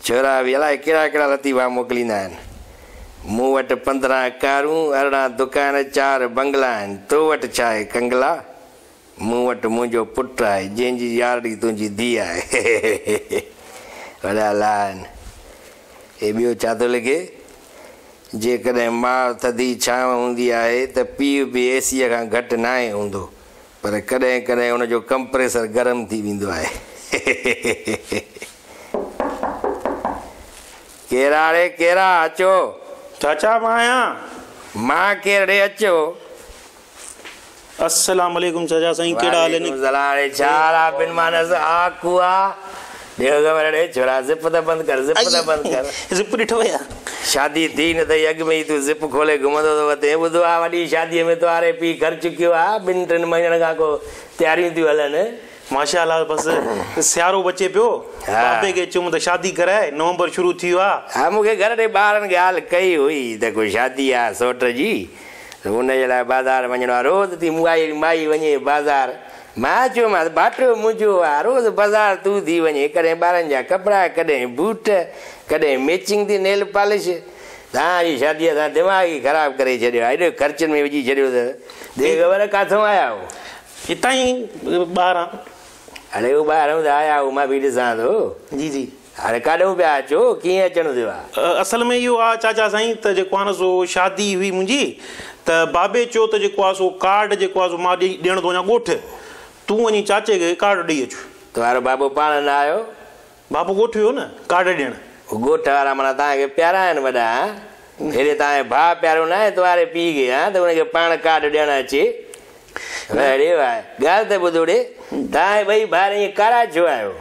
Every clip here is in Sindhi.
ڇورا به الائي ڪهڙا ڪهڙا لطيفا موڪليندا آهن. مون وٽ 15 ڪارون، 18 دڪان، 4 بنگلا آهن. تو وٽ ڇا آهي ڪنگلا؟ مون وٽ منهنجو پٽ آهي، جنهن جي يارڙي تنهنجي ڌيء آهي. وڏا لا آهن. هي ٻيو ڇا ٿو لکي؟ جيڪڏهن ماء ٿڌي ڇانو هوندي آهي ته پيء به اي سيء کان گهٽ ناهي هوندو. پر ڪڏهن ڪڏهن ان جو ڪمپريسر گرم ٿي ويندو آهي. ڪير آ ڙي ڪير آ اچو. چاچا مان آهيان. مان ڪير ڙي اچو. السلام عليڪم چاچا سائين ڪهڙا حال آهن. وعليڪم السلام ڙي ڇا حال آ بن مانس آ ڪوئا ڏيو خبر ڙي ڇورا زپ ته بند ڪر زپ ته بند ڪر. زپ ڏٺو يا. شادي ٿي نه اٿئي اڳ ۾ ئي تون زپ کولي گهمندو ٿو وتين ٻڌو آ وڏي شاديء ۾ توهاري پيء خرچ ڪيو آ ٻن ٽن مهينن کان ڪو تياريون ٿيون هلن. ماشاء الله بس سيارو بچي پيو بابي کي چيم ته شادي ڪرائي نومبر شروع ٿي ويو آ. ها مون کي گهر ڏي ٻارن ڳالهه ڪئي هئي ته ڪو شادي آ سوٽ جي ته ان جي لاء بازار وڃڻو آ روز ٿي مائي مائي وڃي بازار مان چيومانس ڀاٽو منهنجو آ روز بازار تون ٿي وڃين ڪڏهن ٻارن جا ڪپڙا ڪڏهن بوٽ ڪڏهن ميچنگ ٿي نيل پالش توهان جي شاديء سان دماغ ئي خراب ڪري ڇڏيو آ ايڏو خرچن ۾ وجهي ڇڏيو اٿس ڏي خبر ڪاٿون آيا آهيو. هتان ئي ٻاهران. اڙي هو ٻاهران ته آيا آهيو مان به ڏسان ٿو. جي جي. هاڻي ڪاڏهون پيا اچو ڪيئن اچڻ ٿيو آ. اصل ۾ اهو آ چاچا سائين ته جيڪو آ نه سو شادي هئي منهنجي ته بابي چيو ته جيڪو آ سو ڪارڊ جيڪو آ سو مان ڏيڻ ٿو وڃان ڳوٺ تون وڃي چاچي کي ڪارڊ ڏئي اچ. تنهنجو بابو پاڻ نه آيو؟ بابو ڳوٺ ويو نه ڪارڊ ڏيڻ. هو ڳوٺ وارا معنيٰ توهان کي پيارا آهن وڏا ها؟ هيڏي توهان جو ڀاء پيارو ناهي توهاري پيء کي ها ته ان کي پاڻ ڪارڊ ڏيڻ اچي. واهه ڙي واهه ڳالهه ته ٻڌو ڙي توهان ٻئي ڀائر ائين ڪارا ڇو آهيو؟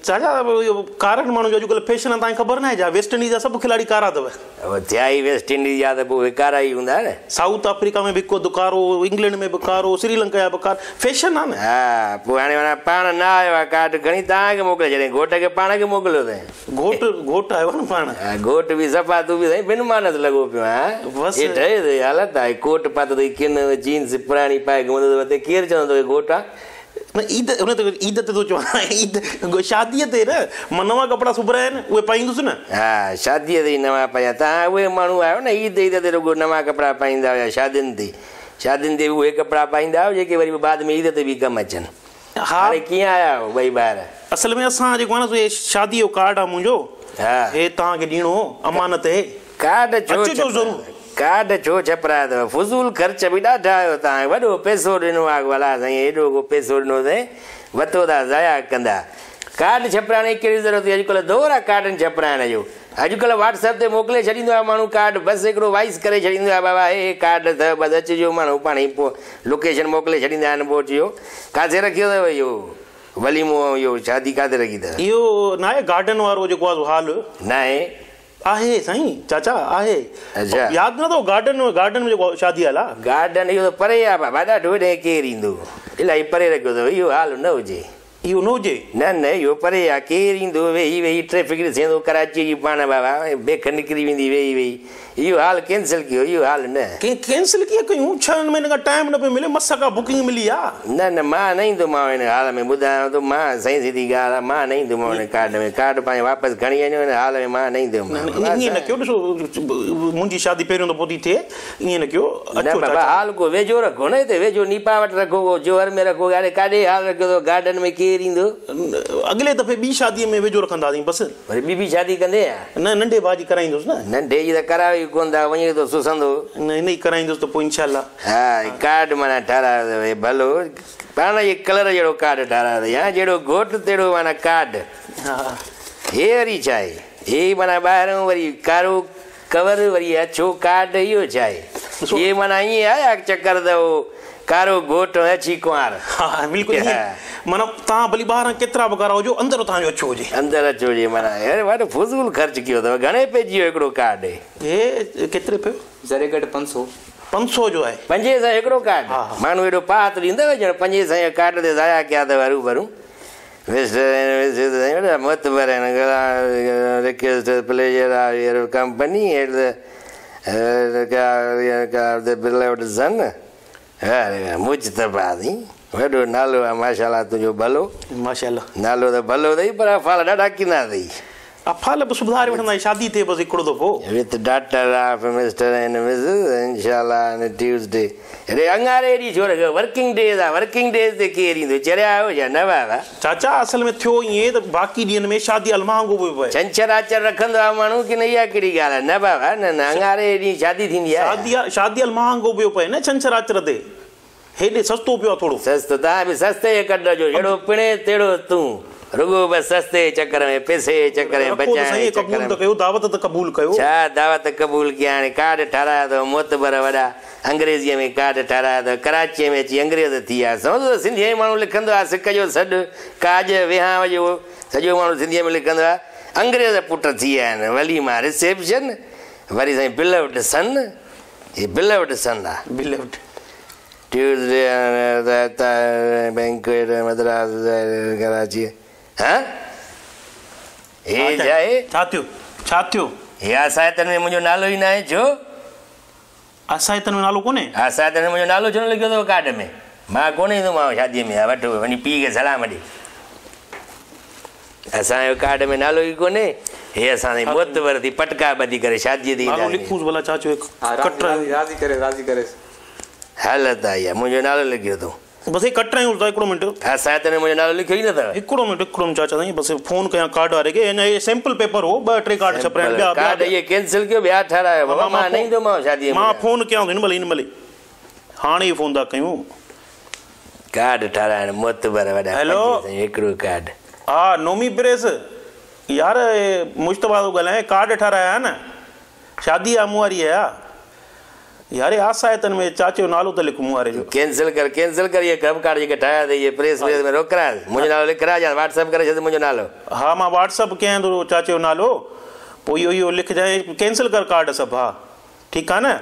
چاچا اهو ڪارن ماڻهن جو اڄڪلهه فيشن آهي توهان کي خبر ناهي ڇا ويسٽ انڊيز جا سڀ کلاڙي ڪارا اٿو. اهو ٿيا ئي ويسٽ انڊيز جا ته پوء اهي ڪارا ئي هوندا نه. سائوٿ آفريڪا ۾ به هڪ اڌ ڪارو، انگلينڊ ۾ به ڪارو، سري لنڪا جا به ڪارا، فيشن آ نه. ها پوء هاڻي معنيٰ پاڻ نه آيو آ ڪارڊ کڻي توهان کي موڪلي ڇڏيائين گهوٽ کي پاڻ کي موڪليو اٿئي. گهوٽ گهوٽ آيو آ نه پاڻ. ها گهوٽ به صفا تون به سائين بن مانس لڳو پيو آهين بس. هي ٺهي ٿي حالت آهي ڪوٽ پاتو اٿئي ڪن جينز پراڻي پائي گهمندو ٿو وتين ڪير چوندو توکي گهوٽ آ. نه عيد ان تي عيد تي ٿو چوان عيد شاديء تي نه مان نوان ڪپڙا سبرايا آهن اهي پائيندس نه. ها شاديء تي ئي نوان پايا توهان اهي ماڻهو آهيو نه عيد عيد تي رڳو نوان ڪپڙا پائيندا هيا شادين تي شادين تي به اهي ڪپڙا پائيندا آهيو جيڪي وري بعد ۾ عيد تي به ڪم اچن. ها. هاڻي ڪيئن آيا آهيو ٻئي ڀائر؟ اصل ۾ اسان جيڪو آهي نه سو هي شاديء جو ڪارڊ آهي منهنجو ها. هي توهان کي ڏيڻو هو امانت هي. ڪارڊ ڇو اچجو ضرور. ڪارڊ ڇو ڇپرايو اٿو؟ فضول خرچ به ڏاڍا آهيو توهان وڏو پئسو ڏنو آهي ڀلا سائين ايڏو ڪو پئسو ڏنو اٿئي وتو ٿا ضايع ڪندا. ڪارڊ ڇپرائڻ جي ڪهڙي ضرورت هئي اڄڪلهه دور آهي ڪارڊن ڇپرائڻ جو اڄڪلهه واٽس ايپ تي موڪلي ڇڏيندو آهي ماڻهو ڪارڊ بس هڪڙو وائس ڪري ڇڏيندو آهي بابا هي هي ڪارڊ اٿو بس اچجو ماڻهو پاڻ ئي پوء لوڪيشن موڪلي ڇڏيندا آهن پوء اچجو ڪاٿي رکيو اٿو اهو وليمو ۽ اهو شادي ڪاٿي رکي اٿو. اهو ناهي گارڊن وارو جيڪو آهي سو هال. ناهي. آهي سائين چاچا آهي. اڇا. ياد نه اٿو گارڊن گارڊن ۾ جيڪو شادي هال آ. گارڊن اهو ته پري آ بابا ڏاڍو هيڏانهن ڪير ايندو الاهي پري رکيو اٿو اهو هال نه هجي. اهو نه هجي. نه نه اهو پري آ ڪير ايندو ويهي ويهي ٽريفڪ ڏسيندو ڪراچيء جي پاڻ بابا بيک نڪري ويندي ويهي ويهي اهو هال ڪينسل ڪيو اهو هال نه. ڪينسل ڪيئن ڪيون ڇهن مهينن کان ٽائيم نه پيو ملي مس ڪا بڪنگ ملي آ. نه نه مان نه ايندومانو هن هال ۾ ٻڌايانو ٿو مان سائين سڌي ڳالهه آ مان نه ايندومانو هن ڪارڊ ۾ ڪارڊ پنهنجو واپس کڻي وڃو هن هال ۾ مان نه ايندومانو. نه ائين نه ڪيو ڏسو منهنجي شادي پهريون دفعو ٿي ٿئي ائين نه ڪيو نه اچو بابا چاچا. هال ڪو ويجهو رکو نه هتي ويجهو نيپا وٽ رکو ڪو جوهر ۾ رکو اڙي ڪاڏي هال رکيو اٿو گارڊن ۾ ڪير ايندو. اڳلي دفعي ٻي شادي ۾ ويجهو رکنداسين بس. وري ٻي به شادي ڪندين ڇا؟ نه ننڍي ڀاء جي ڪرائيندس نه. ننڍي جي ته ڪرايو ئي ڪونه ٿا وڃي ٿو سسندو. نه هن جي ڪرائيندس ته پوء انشاء الله. ها ڪارڊ معنيٰ ٺارايو اٿو هي ڀلو پاڻ جي ڪلر جهڙو ڪارڊ ٺارايو اٿئي ها جهڙو گهوٽ تهڙو معنيٰ ڪارڊ. ها. هي وري ڇا آهي؟ هي معنيٰ ٻاهرئون وري ڪارو ڪور وري اڇو ڪارڊ اهو ڇا آهي؟ اهي معنيٰ ائين آيا چڪر ته اهو ڪارو گهوٽ ۽ اڇي ڪنوار. ها بلڪل ائين معنيٰ توهان ڀلي ٻاهران ڪيترا به ڪارا هجو اندر توهان جو اڇو هجي. اندر اڇو هجي معنيٰ اڙي وڏو فضول خرچ ڪيو اٿو گهڻي پئجي ويو هڪڙو ڪارڊ. هي ڪيتري پيو؟ ذري گهٽ 500. 500 جو آهي. پنجين سئين هڪڙو ڪارڊ؟ ماڻهو ايڏو پاهت ڏيندو ڄڻ پنجين سئين جو ڪارڊ تي ضايع ڪيا اٿو هروڀرو. مسٽر ۽ مسز معتبر آهن request pleasure of your company at the beloved son Mujtaba سائين وڏو نالو آهي ماشاء الله تنهنجو ڀلو ماشاء الله نالو ته ڀلو اٿئي پر افعال ڏاڍا ڪنا اٿئي. افال به سڌاري وٺندا شادي ٿئي بس هڪڙو دفعو. With daughter of mister and Mrs انشاء الله آن ٽيوزڊي. اڙي اڱاري ڏينهن ڇو رکيو ورڪنگ ڊيز آ ورڪنگ ڊيز تي ڪير ايندو چريا آهيو ڇا نه بابا. چاچا اصل ۾ ٿيو ائين ته باقي ڏينهن ۾ شادي هال مهانگو پيو پئي. ڇنڇر آچر رکندو آ ماڻهو ڪي نه اها ڪهڙي ڳالهه آ نه بابا نه نه اڱاري ڏينهن شادي ٿيندي آ. شادي هال مهانگو پيو پئي نه ڇنڇر آچر تي هيڏي سستو پيو آ ٿورو. سستو توهان به سستي جي ڪڍ جو جهڙو پڻي تهڙو تون رڳو بس سستي جي چڪر ۾ پئسي جي چڪر ۾ رکو ته بچائڻ سهي جي چڪر قبول ۾. ته ڪيو دعوت ته قبول ڪيو. ڇا دعوت قبول ڪيان هاڻي ڪارڊ ٺارايا اٿو معتبر وڏا انگريزيء ۾ ڪارڊ ٺارايا اٿو ڪراچيء ۾ اچي انگريز ٿي ويا سمجهو ته سنڌيء ۾ ماڻهو لکندو آهي سڪ جو سڏ ڪاڄ وهانء جو سڄو ماڻهو سنڌيء ۾ لکندو آهي انگريز پٽ ٿي ويا آهن وليما رسيپشن وري سائين بلوڊ سن هي بلوڊ سن آ. بلوڊ. ٽيوزڊي بينڪوئيٽ مدراس ڪراچي ها هي ڇا آهي؟ ڇا ٿيو ڇا ٿيو؟ هي آسائتن ۾ منهنجو نالو ئي ناهي ڇو؟ آسائتن ۾ نالو ڪونهي؟ آسائتن ۾ منهنجو نالو ڇو نه لکيو اٿو ڪارڊ ۾؟ مان ڪونه ايندومانو شاديء ۾. ها وٺو وڃي پيء کي سلام ڏي. اسان جو ڪارڊ ۾ نالو ئي ڪونهي. هي اسان سائين معتبر ٿي پٽڪا ٻڌي ڪري شاديء تي نالو اينداسين. لکونس ڀلا چاچو هڪ ها ڪٽرايون. راضي راضي ڪري راضي ڪريس. حالت آئي آهي. منهنجو نالو لکيو اٿو. بس هي ڪٽرايونس ٿا هڪڙو منٽ. آسائتن ۾ منهنجو نالو لکيو ئي نه اٿو. هڪڙو منٽ هڪڙو منٽ چاچا سائين بس فون ڪيان ڪارڊ واري کي اڃا هي سيمپل پيپر هو ٻه ٽي ڪارڊ ڇپرايا آهن ٻيا ٻيا ڪارڊ اهي ڪينسل ڪيو ٻيا ٺهرايو بابا مان نه ايندومانو شاديء ۾. مان فون ڪيان ٿو هن مهل هن مهل ئي هاڻي ئي فون ٿا ڪيون. ڪارڊ ٺهرائڻ معتبر وڏا هيلو. پنجويهه سائين هڪڙو ڪارڊ. ها نومي پريس يار مجتبيٰ ٿو ڳالهايان ڪارڊ ٺهرايا آهن شادي آ مون واري آ يار آسائتن ۾ چاچي جو نالو ته لک مون واري جو. ڪينسل ڪر ڪينسل ڪر اهي ڪب ڪارڊ جيڪي ٺاهيا اٿئي اهي پريس وريس ۾ روڪراء منهنجو نالو لکراء يا واٽس ايپ ڪري ڇڏ منهنجو نالو. ها مان واٽس ايپ ڪيان ٿو چاچي جو نالو پوء اهو اهو لکجانء ڪينسل ڪر ڪارڊ سڀ ها ٺيڪ آ نه.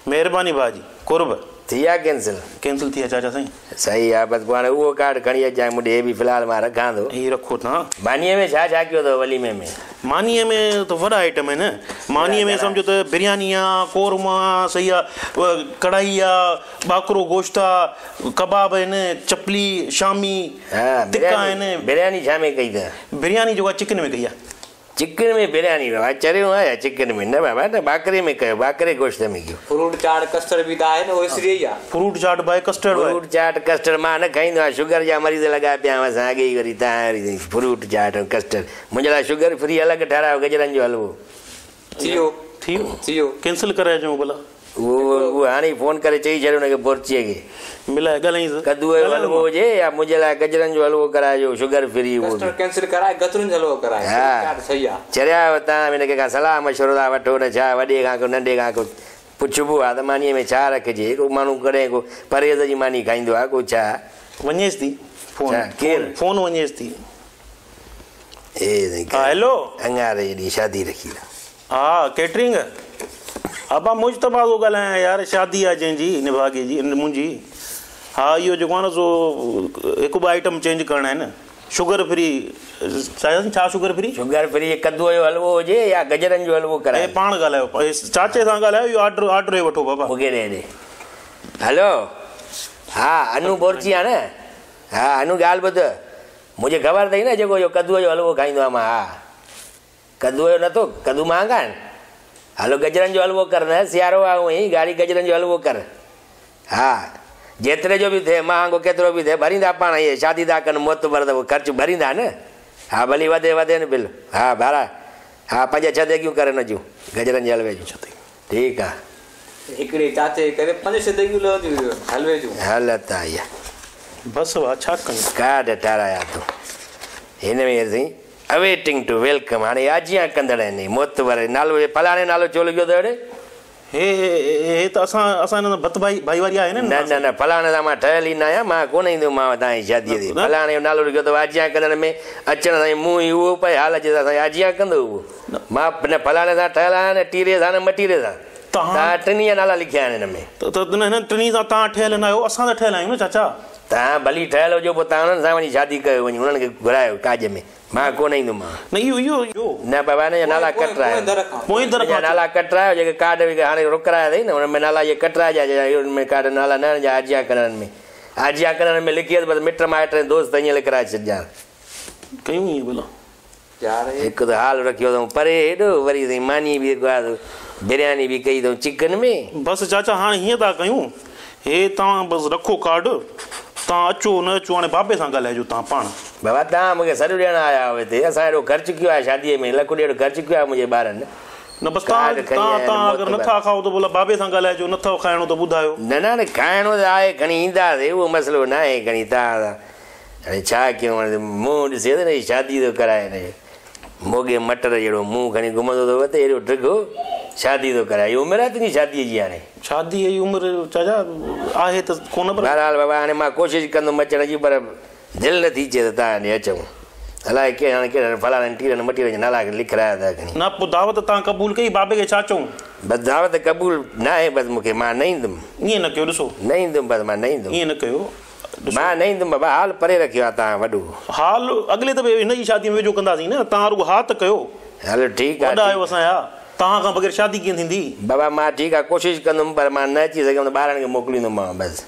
مهرباني ڀاء جي قرب. ٿي ويا ڪينسل. ڪينسل ٿي ويا چاچا سائين. صحيح آ بس پوء هاڻي اهو ڪارڊ کڻي اچجانء مون ڏي هي به في الحال مان رکان ٿو. هي رکو تان. مانيء ۾ ڇا ڇا ڪيو اٿو وليمي ۾؟ مانيء ۾ ته وڏا آئٽم آهن. مانيء ۾ سمجهو ته برياني آ، قورمو آ، صحيح آ، ڪڙهائي آ، ٻاڪرو گوشت آ، ڪباب آهن، چپلي، شامي، تڪا آهن. برياني ڇا ۾ ڪئي اٿو؟ برياني جيڪو آ چڪن ۾ ڪئي آ. چڪن ۾ برياني بابا چريو آهيان ڇا چڪن ۾ نه بابا نه ٻاڪري ۾ ڪيو ٻاڪري گوشت ۾ ڪيو. فروٽ چاٽ ڪسٽرڊ به ته آهي نه اهو سري ئي آ. فروٽ چاٽ به آهي ڪسٽرڊ به آهي. فروٽ چاٽ ڪسٽرڊ مان نه کائيندو آهيان شگر جا مريض لڳا پيا آهيون اسان اڳي ئي وري تهان وري فروٽ چاٽ ۽ ڪسٽرڊ منهنجي لاء شگر فري الڳ ٺهرايو گجرن جو حلوو. ٿي ويو ٿي ويو ٿي ويو. ڪينسل ڪرائي اچون ڀلا. اهو اهو هاڻي ئي فون ڪري چئي ڇڏ ان کي بورچيء کي. ملائي ڳالهائينس. ڪدوء جو حلوو هجي يا منهنجي لاء گجرن جو حلوو ڪرائجو شگر فري اهو به. ڪسٽرڊ ڪينسل ڪرائي گجرن جو حلوو ڪرائي ها چاٽ صحيح آ. چريا آهيو تهان به هن کي ڪا صلاح مشورو ٿا وٺو نه ڇا وڏي کان ڪو ننڍي کان ڪو پڇبو آ ته مانيء ۾ ڇا رکجي ڪو ماڻهو ڪڏهن ڪو پرهيز جي ماني کائيندو آ ڪو ڇا. وڃيس ٿي فون ڇا ڪير. فون وڃيس ٿي. اي سائين ها هيلو. اڱاري جي ڏينهن شادي رکي آ. ها ڪيٽرنگ ابا مجتبيٰ ٿو ڳالهايان يار شادي آ جنهن جي نڀاڳي جي منهنجي ها اهو جيڪو آ نه سو هڪ ٻه آئٽم چينج ڪرڻا آهن شگر فري ڇا شگر فري؟ شگر فري ڪدوء جو حلوو هجي يا گجرن جو حلوو ڪرايو. اي پاڻ ڳالهايو چاچي سان ڳالهايو اهو آرڊر آرڊر هي وٺو بابا. مون کي ڏي ڏي هلو ها انو بورچي آ نه ها انو ڳالهه ٻڌ منهنجي خبر اٿئي نه جيڪو اهو ڪدوء جو حلوو کائيندو آهيان مان ها. ڪدوء جو نٿو، ڪدو مهانگا آهن. هلو گجرن جو حلوو ڪر نه، سيارو آ هونئن ئي، گاڙي گجرن جو حلوو ڪر. ها، جيتري جو به ٿئي، مهانگو ڪيترو به ٿئي، ڀريندا پاڻ اهي، شادي ٿا ڪن معتبر ته پوء خرچ ڀريندا نه. ها ڀلي وڌي وڌي نه بل. ها ڀرا. ها پنج ڇهه ديڳيون ڪر هن جون، گجرن جي حلوي جون. ٺيڪ آ. هڪڙي چاچي جي ڪري پنج ڇهه ديڳيون لهنديون حلوي جون. حالت آ اها. بس وا ڇا ڪيون. ڪارڊ ٺارايا اٿو. هن ۾ سائين اويٽنگ ٽو welcome هاڻي آجيان ڪندڙ آهن هي معتبر نالو هي فلاڻي نالو ڇو لکيو اٿو اڙي. هي هي ته اسان اسان هن سان ڀت ڀائي ڀائيواري آهي نه نه نه نه فلاڻي سان مان ٺهيل ئي نه آهيان مان ڪونه ايندومانو توهان جي شاديء تي فلاڻي جو نالو لکيو اٿو آجيان ڪندڙ ۾ اچڻ سان ئي منهن ئي اهو پئي حال اچي ته اسان جي آجيان ڪندو اهو مان نه فلاڻي سان ٺهيل آهيان نه ٽيري سان نه مٽيري سان توهان ٽنهي جا نالا لکيا آهن هن ۾. ته هنن ٽنهي سان توهان ٺهيل نه آهيو اسان ته ٺهيل آهيون نه چاچا. توهان ڀلي ٺهيل هجو پوء توهان انهن سان وڃي شادي ڪيو وڃي انهن کي گهرايو ڪاڄ ۾ مان ڪونه ايندومانو. نه اهو اهو اهو. نه بابا هن جا نالا ڪٽرايو. پوئين در هن جا کان. نالا ڪٽرايو جيڪي ڪارڊ ويڪ هاڻي رڪرايا اٿئي نه انهن ۾ نالا اهي ڪٽرائجا جا انهن ۾ ڪارڊ نالا نه هڻجا آجيان ڪندڙن ۾ آجيان ڪندڙن ۾ لکي اٿ بس مٽ مائٽ ۽ دوست ائين لکرائي ڇڏجان. ڪيون ائين ڀلا. يار هڪ ته هال رکيو اٿئون پري هيڏو، وري سائين ماني به جيڪو آهي سو برياني به ڪئي اٿئون چڪن ۾. بس چاچا هاڻي هيئن ٿا ڪيون، هي توهان بس رکو ڪارڊ، توهان اچو نه اچو هاڻي بابي سان ڳالهائجو توهان پاڻ. بابا توهان مون کي سڏ ڏيڻ آيا آهيو هتي، اسان هيڏو خرچ ڪيو آهي شاديء ۾ لک ڏيڍ خرچ ڪيو آهي منهنجي ٻارن. نه بس توهان ڪارڊ کڻي توهان آيا آهن توهان اگر معتبر. نٿا کائو ته ڀلا بابي سان ڳالهائجو، نٿو کائڻو ته ٻڌايو. نه نه هاڻي کائڻو ته آهي کڻي اينداسين اهو مسئلو ناهي کڻي توهان سان. هاڻي ڇا ڪيون هاڻي منهن ڏسي ته نه شادي ٿو ڪرائي هن جو موڳي مٽر جهڙو منهن کڻي گهمندو ٿو وتي ايڏو ڊگهو شادي ٿو ڪرائي هي عمر آهي تنهنجي شادي جي هاڻي. شادي جي عمر چاچا آهي ته ڪونه پر. بهرحال بابا هاڻي مان ڪوشش ڪندم اچڻ جي پر دل نه ٿي چئي ته توهان ڏي اچون الائي ڪهڙن هاڻي ڪهڙن فلاڻن ٽيرن مٽيرن جا نالا لکرايا اٿا کڻي. نه پوء دعوت توهان قبول ڪئي بابي کي ڇا چئون. بس دعوت قبول ناهي بس مون کي مان نه ايندم. ائين نه ڪيو ڏسو. نه ايندم بس مان نه ايندم. ائين نه ڪيو. مان نه ايندم بابا، هال پري رکيو آ توهان وڏو. هال اڳلي دفعي هن جي شادي ۾ ويجهو ڪنداسين نه، توهان رڳو ها ته ڪيو. هلو ٺيڪ آ. وڏا آهيو اسان جا، توهان کان بغير شادي ڪيئن ٿيندي. بابا مان ٺيڪ آ ڪوشش ڪندم پر مان نه اچي سگهيم ته ٻارن کي موڪليندومانء بس.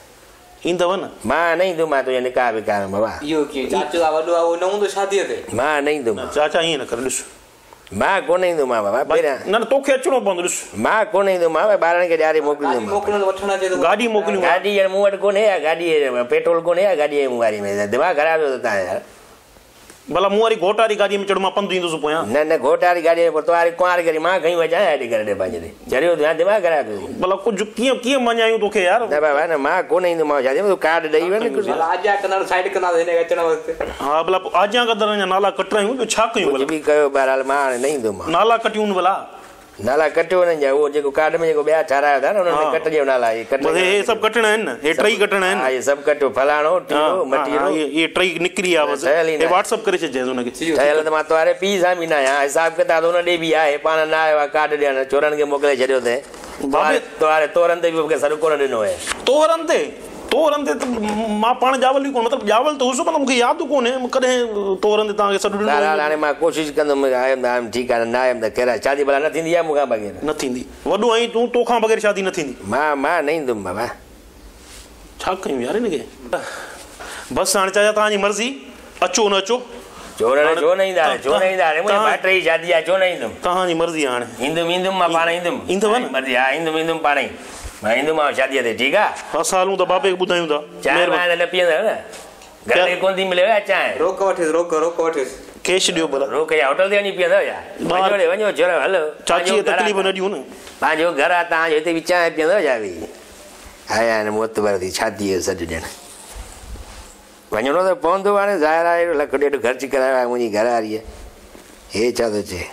ايندؤ نه؟ مان نه ايندم مان تنهنجي نڪاح وڪاح ۾ بابا. اهو ڪيئن چاچو آ وڏو آ اهو نه هوندو شاديء تي. مان نه ايندم. نه چاچا ائين نه ڪر ڏس. مان ڪونه ايندومانء بابا پهريان. نه نه توکي اچڻو پوندو ڏس. مان ڪونه ايندومانء ٻارن کي ڏياري موڪليندومانء. گاڏي موڪليون ته وٺڻ اچي ٿو. گاڏي موڪليون. گاڏي يار مون وٽ ڪونهي يا گاڏي پيٽرول ڪونهي يا گاڏي مون واري ۾ دماغ خراب ٿيو اٿو تان يار. ڀلا مون واري گهوٽ واري گاڏي ۾ چڙهه مان پنڌ ايندس پويان. نه نه گهوٽ واري گاڏي ۾ پوء تو واري ڪنوار کي وري مان کڻي اچان يا هيڏي گهر ڏي پنهنجي ڏي. چريو ٿيو آهين دماغ خراب ٿيو اٿئي. ڀلا ڪجهه ڪيئن ڪيئن مڃايون توکي يار. نه بابا نه مان ڪونه ايندومانء شادي ۾ تون ڪارڊ ڏئي وڃ. ڀلا آجيان ڪندڙ سائيڊ ڪنداسين هن کي اچڻ وقت. ها ڀلا پوء آجيان ڪندڙن جا نالا ڪٽرايون ٻيو ڇا ڪيون ڀلا. ڪجهه به ڪيو بهرحال مان هاڻي نه ايندومانء. نالا ڪٽيون ڀلا. نالا ڪٽيو انهن جا اهو جيڪو ڪارڊ ۾ جيڪو ٻيا ٺهرايو ٿا نه انهن ۾ ڪٽجو نالا اهي ڪٽ بس هي سڀ ڪٽڻا آهن نه هي ٽئي ڪٽڻا آهن. ها اهي سڀ ڪٽيو فلاڻو ٽيڙو مٽيڙو. اهي ٽئي نڪري ويا بس هي واٽس اپ ڪري ڇڏجانس ان کي. ٺهيل ته مان توهاري پيء سان به نه آهيان حساب ڪتاب ته ان ڏي به آهي پاڻ نه آيو آهي ڪارڊ ڏيڻ ڇورن کي موڪلي ڇڏيو اٿئي توهاري طهرن تي به مون کي سڏ ڪونه ڏنو هئي. طهرن تي طهرن تي ته مان پاڻ ڄاول ئي ڪونه مطلب ڄاول ته هوس پر مون کي ياد ڪونهي ڪڏهن طهرن تي توهان کي سڏ ڏنو هوندو. بهرحال هاڻي مان ڪوشش ڪندم آيم ته آيم ٺيڪ آهي نه آيم ته خير آهي شادي ڀلا نه ٿيندي يا مون کان بغير. نه ٿيندي وڏو آهين تون توکان بغير شادي نه ٿيندي. مان مان نه ايندم بابا. ڇا ڪيون يار هن کي. بس هاڻي چاچا توهان جي مرضي اچو نه اچو. ڇو نه ڇو نه ايندا ڇو نه ايندا منهنجي ڀائٽي جي شادي آهي ڇو نه ايندم. توهان جي مرضي آهي هاڻي. ايندم ايندم مان پاڻ ايندم. ايندؤ نه. مرضي ها ايندم ايندم پاڻ ئي مان ايندومانء شاديء تي ٺيڪ آ. اسان هلون ٿا بابي کي ٻڌايون ٿا. چانهه وانهه ته نه پيئندؤ نه. گهر ۾ ڪونه ٿي مليو يا چانهه. روڪ وٺيس روڪ روڪ وٺيس. ڪيش ڏيو ڀلا. روڪ يا هوٽل تي وڃي پيئندؤ يا. وڃو ڙي وڃو ڇورا هلو. چاچيء کي تڪليف نه ڏيون نه. پنهنجو گهر آ توهان جو هتي به چانهه پيئندؤ ڇا ويهي. آيا آهن معتبر ٿي شاديء جو سڏ ڏيڻ. وڃڻو ته پوندو هاڻي ظاهر آهي ايڏو لک ڏيڍ خرچ ڪرايو آهي منهنجي گهر واريء. هي ڇا ٿو چئي.